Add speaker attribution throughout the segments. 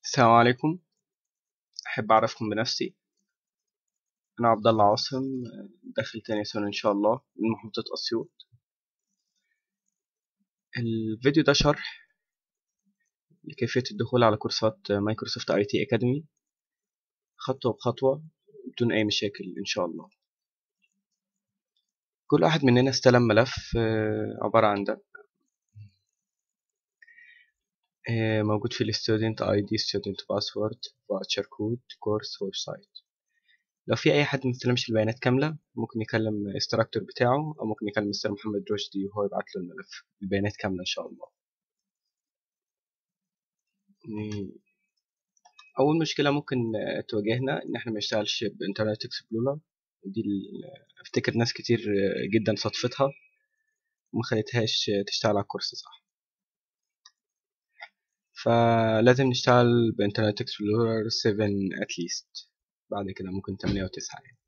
Speaker 1: السلام عليكم. أحب أعرفكم بنفسي. أنا عبد الله عاصم، داخل تاني سنة إن شاء الله من محافظة أسيوط. الفيديو ده شرح لكيفية الدخول على كورسات Microsoft IT Academy خطوة بخطوة بدون أي مشاكل إن شاء الله. كل واحد مننا استلم ملف عبارة عن ده، موجود في ال student ID، student password، voucher code، course، website. لو في اي حد مستلمش البيانات كاملة ممكن يكلم ال instructor بتاعه، او ممكن يكلم مستر محمد رشدي وهو يبعت له الملف البيانات كاملة ان شاء الله. اول مشكلة ممكن تواجهنا ان احنا ما نشتغلش ب Internet Explorer، ودي افتكر ناس كتير جدا صدفتها وما خلتهاش تشتغل على الكورس صح. فلازم نشتغل ب Internet Explorer 7 at least، بعد كده ممكن 8 و 9 يعني.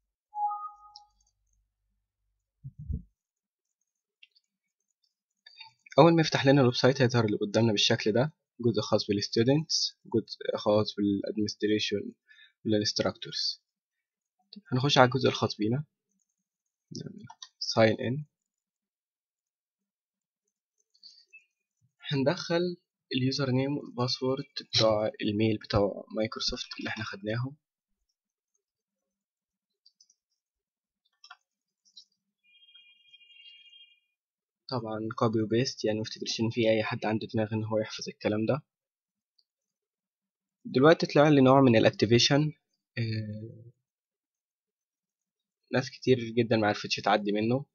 Speaker 1: اول ما يفتح لنا ال website هيظهر اللي قدامنا بالشكل ده، جزء خاص بال students، جزء خاص بال administration وال instructors. هنخش على الجزء الخاص بينا، sign in. هندخل ال username وال password بتاع ال mail بتاع مايكروسوفت اللي احنا خدناهم. طبعا copy و paste، يعني مفتكرش ان في اي حد عنده دماغ ان هو يحفظ الكلام ده. دلوقتي طلع لي نوع من ال activation، ناس كتير جدا معرفتش تعدي منه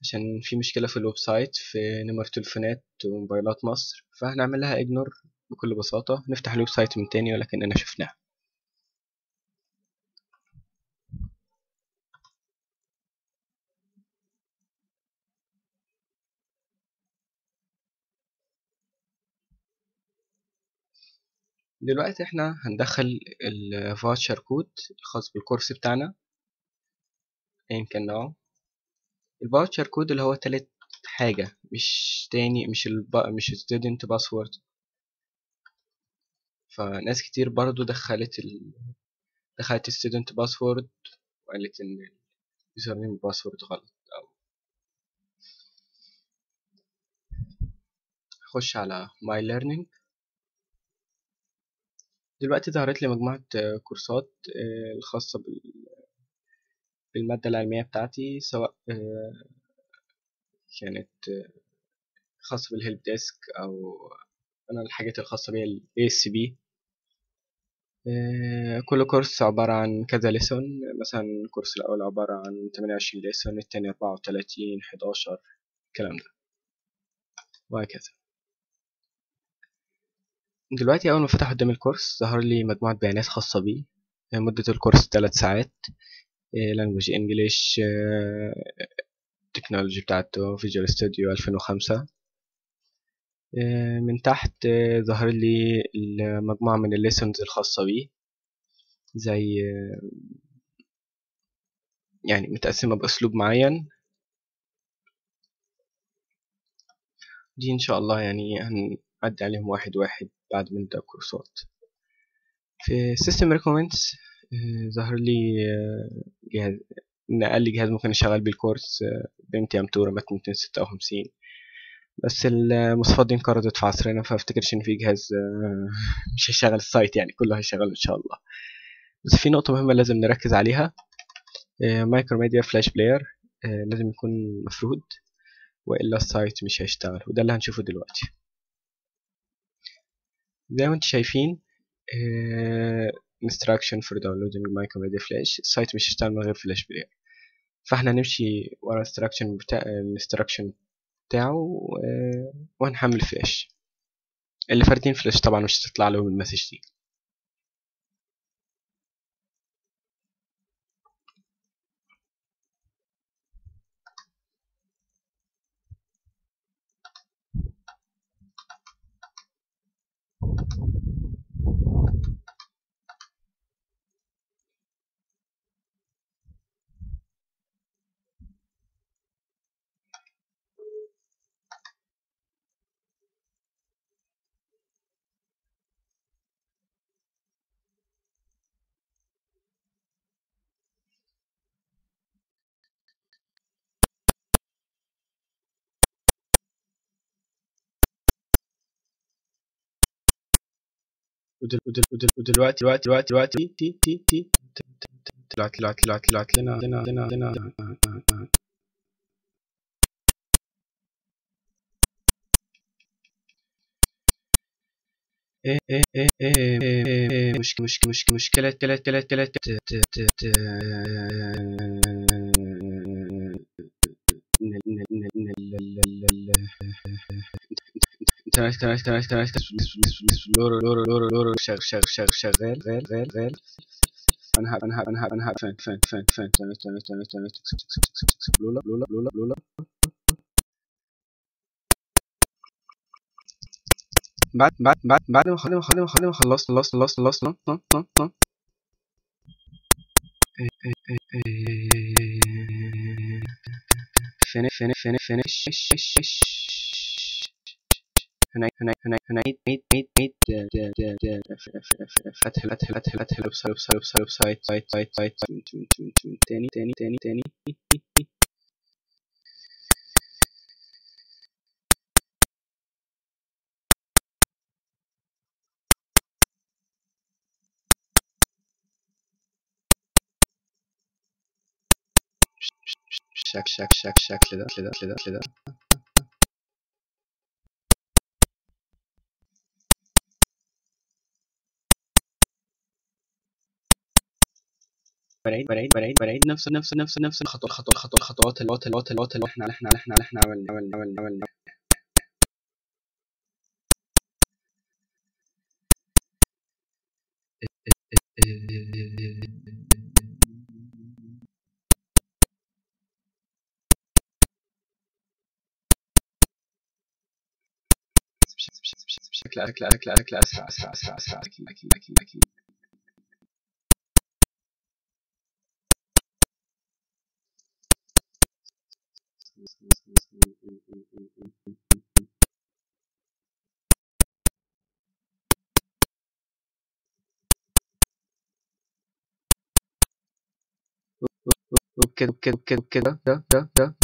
Speaker 1: عشان في مشكلة في ال website في نمر تليفونات وموبايلات مصر، فهنعمل لها ignore بكل بساطة. نفتح ال website من تاني ولكننا شفناها. دلوقتي احنا هندخل ال voucher code الخاص بالكورس بتاعنا ايا كان نوعه. ال voucher code اللي هو تالت حاجة، مش تاني، مش student password. فناس كتير برضو دخلت student password وقالت ان username password غلط. او خش على my learning. دلوقتي ظهرت لي مجموعة كورسات الخاصة بالمادة العلمية بتاعتي، سواء كانت خاصة بال help desk أو أنا الحاجات الخاصة بيا ال ASP. كل كورس عبارة عن كذا lesson، مثلا الكورس الأول عبارة عن 28 lesson، التاني 34، 11، الكلام ده وهكذا. دلوقتي أول ما فتح قدام الكورس ظهر لي مجموعة بيانات خاصة بيه. مدة الكورس 3 ساعات، language English، technology بتاعته Visual Studio 2005. من تحت ظهر لي المجموعة من ال lessons الخاصة بيه، زي يعني متقسمة بأسلوب معين. دي إن شاء الله يعني هنعدي عليهم واحد واحد بعد ما نبدأ الكورسات. في System Requirements ظهر لي جهاز، إن أقل جهاز ممكن أشتغل بيه الكورس Pentium 2 رامات 256، بس المواصفات دي انقرضت في عصرنا، فافتكرش إن في جهاز مش هيشغل ال site، يعني كله هيشغل إن شاء الله. بس في نقطة مهمة لازم نركز عليها، Macromedia Flash Player لازم يكون مفرود، وإلا ال site مش هيشتغل، وده اللي هنشوفه دلوقتي. زي ما انتم شايفين instruction for downloading Macromedia Flash، ال site مش هيشتغل من غير Flash Player، فاحنا هنمشي ورا ال instruction بتاعه وهنحمل فلاش. اللي فاردين فلاش طبعا مش هتطلع لهم ال message دي. ودلوقتي دلوقتي دلوقتي دلوقتي تي تي تي طلعت طلعت طلعت طلعت لنا لنا لنا لنا ايه ايه ايه ايه مش مش مش مشكلة تلات تلات تلات ت ت ت لور لور لور لور شغال شغال غال غال غال. انا انا انا انا فين فين فين فين تمام تمام تمام تمام لولا لولا لولا لولا. بعد بعد بعد بعد ما خلصت خلصت خلصت خلصت فين فين فين هنعيد عيد عيد عيد فتح فتح فتح فتح ويب سايت ويب سايت سايت سايت سايت تاني تاني تاني تاني. شك شك شك شكل ده ده ده ده. بعيد بعيد بعيد بعيد نفس نفس نفس نفس الخطوات الخطوات الخطوات الخطوات الخطوات اللي احنا عملنا بشكل شكل شكل شكل اسرع اسرع اسرع اسرع اكيد اكيد اكيد اكيد. وبكده وبكده وبكده وبكده ده ده ده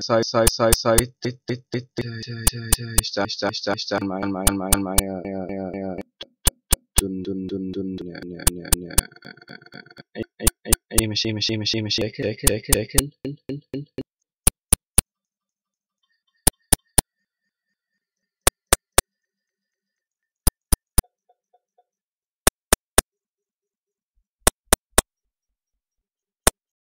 Speaker 1: سايت سايت سايت سايت اشتغل اشتغل اشتغل اشتغل معايا معايا معايا معايا يا دن دن دن دن اي ماشي ماشي ماشي ماشي اكل اكل اكل اكل.